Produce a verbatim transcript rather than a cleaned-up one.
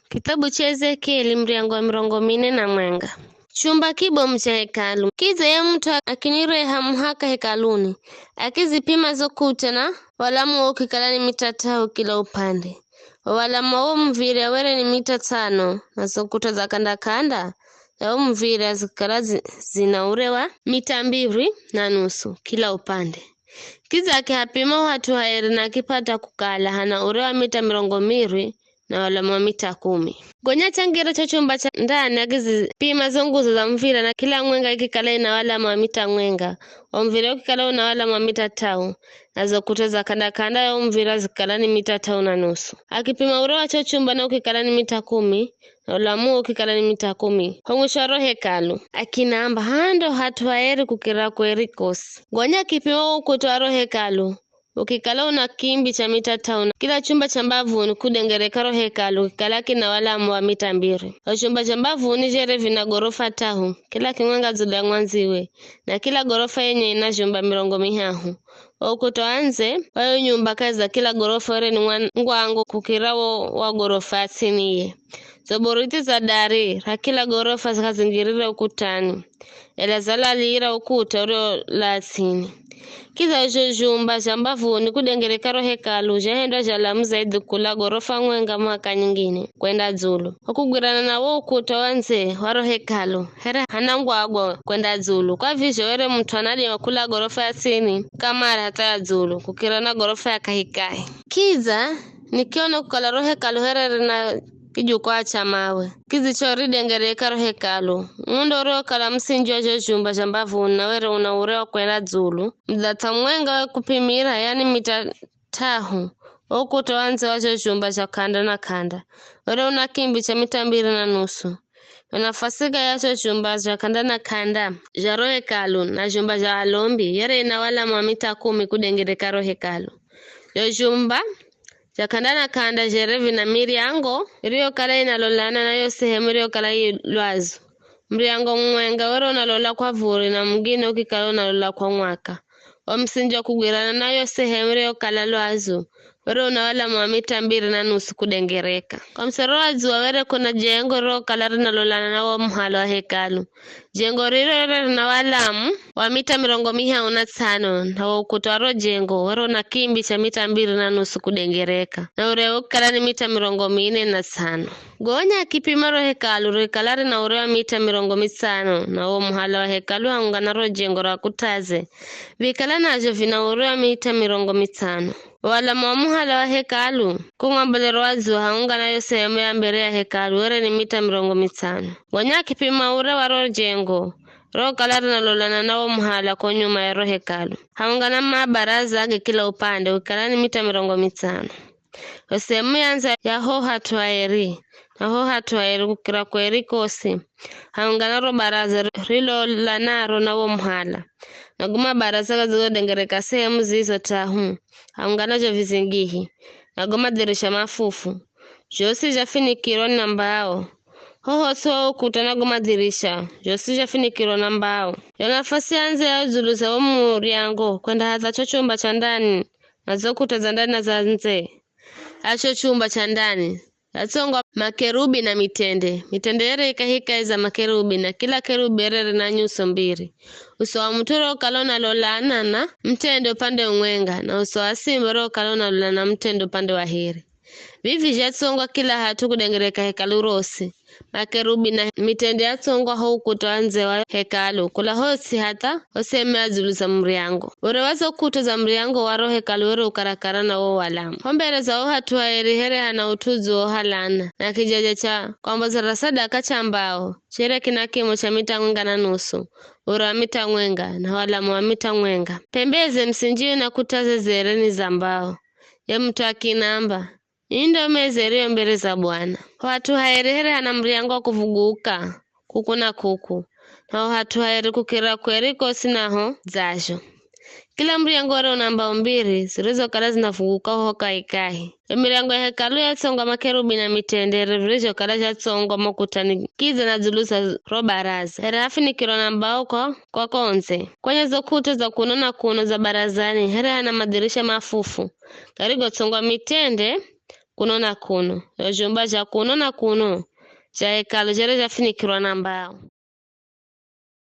Kitabu cha Ezekieli, muryango wa mirongo mine na mwenga. Chumba kibomu cha hekalu. Kidza ye mut'u akinireha muhaka hekaluni, akizipima zo kuta, na walamu wo ukikala ni mita t'ahu kila upande. Wo walamu wa wo muv̱irya were ni mita tsano, na zo kuta za k'anda-k'anda za wo muv̱irya zikikala zi-, zina ure wa mita mbiri na nusu kila upande. Kidza akihapima ho hat'u hairi na akipata kukala hana ure wa mita mirongo miri na walamu wa mita kumi. Gonya achangira cho chumba cha ndani, akizipima zo nguzo za muv̱irya, na kila mwenga ikikala ina walamu wa mita mwenga, wo muv̱irya ukikala una walamu wa mita t'ahu, na zo kuta za k'anda-k'anda ya wo muv̱irya zikikala ni mita t'ahu na nusu. Akipima ure wa cho chumba na ukikala ni mita kumi, na ulamu ukikala ni mita kumi, ho mwisho wa ro hekalu. Akinamba, "H'aya ndo hat'u haeri kukira kweri kosi." Gonya akipima wo ukuta wa ro hekalu, ukikala una kimbi cha mita t'ahu, na kila chumba cha mbavuni kudengereka ro hekalu kikala kina walamu wa mita mbiri. Ro chumba cha mbavuni chere vina gorofa t'ahu, kila kimwenga dzulu ya mwandziwe, na kila gorofa yenye ina vyumba mirongo mihahu. Wo ukuta wa ndze wa yo nyumba kahi za kila gorofa were ni mwa-, ngwango kukira wo wa gorofa ya ts'ini ye. Zo boriti za dari ra kila gorofa zikazingirire ukutani, ela zalalira ukuta urio la ts'ini. Kidza zho vyumba zha mbavuni kudengereka ro hekalu zhahendwa zhalamu zaidhi kula gorofa mwenga muhaka nyingine kwenda dzulu. Kwa kugwirana na wo ukuta wa ndze wa ro hekalu, here hana ngwagwa kwenda dzulu. Kwa vizho were mut'u anadima kula gorofa ya ts'ini kamare hatha ya dzulu, kukira na gorofa ya kahikahi. Kidza nikiona kukala ro hekalu here rina kijukwaa cha mawe kidzichoridengereka ro hekalu. Mundo uriokala musinji wa zho vyumba zha mbavuni na were una ure wa kwenda dzulu, mdzatha mwenga wa kupimira, yani mita t'ahu. Wo ukuta wa ndze wa zho vyumba zha k'anda na k'anda were una kimbi cha mita mbiri na nusu. Na nafasi ga ya zho vyumba zha k'anda na k'anda zha ro hekalu na vyumba zha alombi yere ina walamu wa mita kumi kudengereka ro hekalu. Zho vyumba zha k'anda na k'anda zhere vina miryango iriyokala inalolana na yo sehemu iriyokala yi lwazu. Muryango mumwenga were unalola kwa vuri na mungine ukikala unalola kwa mwaka. Wo musinji wa kugwirana na yo sehemu iriyokala lwazu were una walamu wa mita mbiri na nusu kudengereka. Kwa musoro wa dzuwa were kuna jengo rirokala rinalolana na wo muhala wa hekalu. Jengo riro rere rina walamu wa mita mirongo mihahu na tsano, na wo ukuta wa ro jengo were una kimbi cha mita mbiri na nusu kudengereka, na urewe ukikala ni mita mirongo mine na tsano. Gonya akipima ro hekalu rikala rina ure wa mita mirongo mitsano, na wo muhala wa hekalu haungana ro jengo ra kutaze vikala nazho vina ure wa mita mirongo mitsano. Walamu wa muhala wa hekalu, kumwambolero wa dzuwa haungana yo sehemu ya mbere ya hekalu were ni mita mirongo mitsano. Gonya akipima ure wa ro jengo rokala rinalolana na wo muhala ko nyuma ya ro hekalu, haungana mabaraza ge kila upande ukikala ni mita mirongo mitsano. Yo sehemu ya ndze ya ho hat'u haeri, na ho hat'u haeri kukira kweri kosi, haungana ro baraza rilolanaro na wo muhala. Na go mabaraza gadzigodengereka sehemu zizo t'ahu, haungana zho vizingihi, na go madhirisha mafufu, zhosi zhafinikirwa na mbao. Ho hosi wo ukuta na go madhirisha, zhosi zhafinikirwa na mbao. Yo nafasi ya ndze ya dzulu za wo muryango kwenda hatha cho chumba cha ndani, na zo kuta za ndani na za ndze. Acho chumba cha ndani, yatsongwa makerubi na mitende. Mitende yere ikahikahi za makerubi, na kila kerubi yere rina nyuso mbiri. Uso wa mut'u ro ukala unalolana na mutende upande umwenga, na uso wa simba ro ukala unalolana na mutende upande wa hiri. Vivi zhatsongwa kila hat'u kudengereka hekalu rosi. Makerubi na mitende yatsongwa ho ukuta wa ndze wa hekalu, kula hosi hatha ho sehemu ya dzulu za muryango. Ure wa zo kuta za muryango wa ro hekalu were ukarakara na wo walamu. Ho mbere za wo hat'u haeri here hana ut'u udziwohalana na kijaja cha kwambozera sadaka cha mbao, chere kina kimo cha mita mwenga na nusu, ure wa mita mwenga, na walamu wa mita mwenga. P'embeze musinji na kuta ze zere ni za mbao. Ye mut'u akinamba, "Ii ndo meza iriyo mbere za Bwana." Ho hat'u haeri here hana muryango wa kuvuguka kuku na kuku, na ho hat'u haeri kukira kweri kosi naho dzazho. Kila muryango were una mbao mbiri zirizokala zinavuguka ho kahikahi. Yo miryango ya hekalu yatsongwa makerubi na mitende here virizhokala zhatsongwa mo kutani kidza na dzulu za ro baraza, here hafinikirwa na mbao kwa, kwa kondze. Kwenye zo kuta za kuno na kuno za barazani here hana madhirisha mafufu, garigotsongwa mitende kuno na kuno. Zho zhumba zha kuno na kuno zha hekalu zhere zhafinikirwa na mbao.